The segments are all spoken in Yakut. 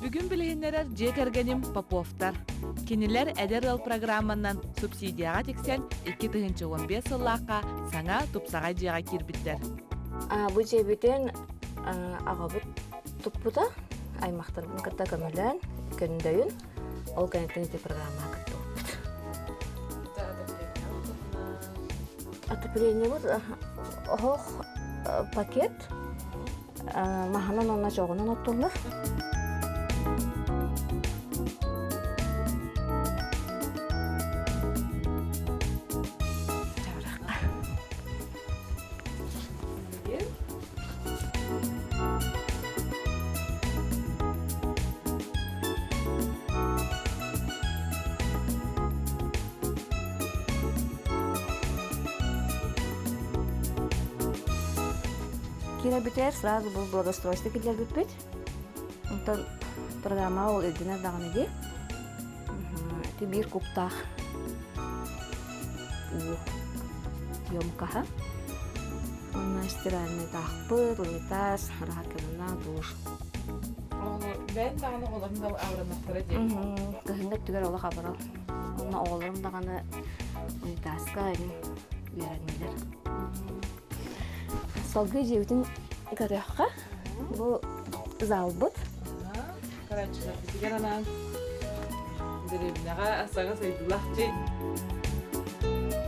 Бүгүн билиһиннэрэр дьиэ кэргэним Поповтар. Кинилэр Эдэр ыал программанан субсидияҕа тиксэн 2015 сыллаахха саҥа тупсаҕай дьиэҕэ киирбиттэр. Бу дьиэбитин аҕабыт туппута, аймахтарбын кытта көмөлөөн, көндөйүн, ол кэнниттэн ити программаҕа кыттыбыппыт. Отоплениебыт оһох пакет маһынан уонна чоҕунан оттуллар. Киирэрбитигэр сразу бу благоустройство киллэрбиппит. Онтон программа ол ирдэнэр даҕаны дии. Ити биир кубтаах уу емкоһа. Онно стиральныйдаахпыт, унитаз, раковина, душ. Бэйэн даҕаны оҕолорун да абыраннахтара дии. Кыһыҥҥы өттүгэр олох абырал. Онно оҕолорум даҕаны унитазка үөрэннилэр. Салгыы дьиэбитин көрүөххэ. Бу залбыт. Көрөөччүлэрбитигэр анаан дэриэбинэҕэ саҥа сайдыылаах дьиэ.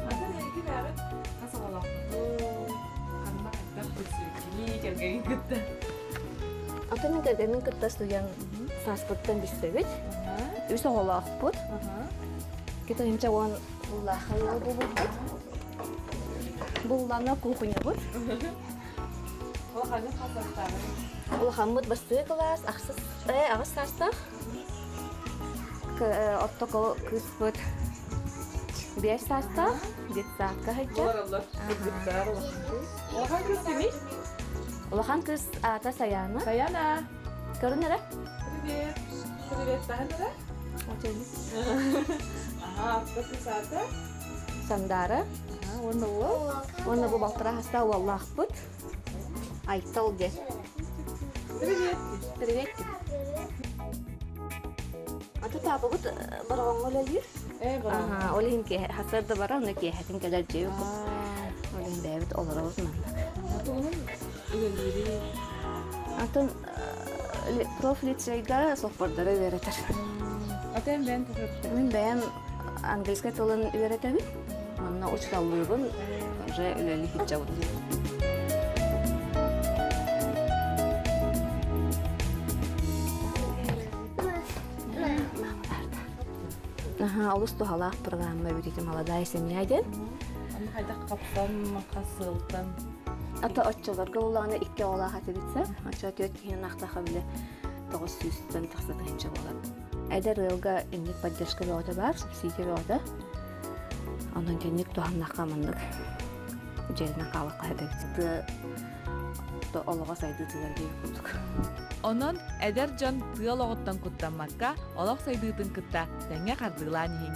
Атын эһиги бэйэҕит хас оҕолооххутуй? Ханна хайдах билсибиккиний кэргэҥҥин кытта? Атын кэргэммин кытта студент сааспыттан билсэбит. Үс оҕолоохпут. Китайынча уон Улахан ыал буолбуппут. Буллана кухнябыт. Улахаҥҥыт хас саастааҕый? Улахаммыт бастакы кылаас ахсыс аҕыс саастаах. Оттоку кыыспыт биэс саастаах, детсадка сылдьар. Улахан кыыс кимий? Улахан кыыс аата Саяна. Саяна. Көрүн эрэ. Привет. Привет, таһын эрэ. Аха, орто кыыс аата? Сандаара. Аха, уонна уол? Уонна бу балтараа хаста уоллаахпыт. Айтал диэн. Привет. Привет. Аты паапабыт Бороҕоҥҥо үлэлиир. Э, Бороҕоҥҥо. Аха, ол иһин киэһэ сарсыарда барар, онно киэһэтин кэлэр дьиэ Ол иһин бэйэбит олоробут маннык. Тугунан үлэлиирий? Атын профлицейга суоппардары үөрэтэр. Атын бэйэн туһуттар? Мин бэйэм английскай тылын үөрэтэбин. Манна учууталлыыбын, уже үлэлии сылдьабын. Аха, олус туһалаах программа эбит ити «Молодая семья» диэн. Аны хайдах хапсан, хас сылтан? Ата оччолорго буллаҕына икки оҕолоох этибит сэр. Оччо түөрт киһини ахтаха били 900-тэн тахса тыһыынча буолар. Эдэр ыалга инник поддержка бөҕөтө баар, субсидия бөҕөтө. Онон дьэнник туһаннахха маннык дьиэнэн хаалахха эбит. Тыа олоҕо сайдыытыгар диир курдук. Онон эдэр дьон тыа олоҕуттан куттаммакка, олох сайдыытын кытта тэҥҥэ хардыылаан иһиҥ.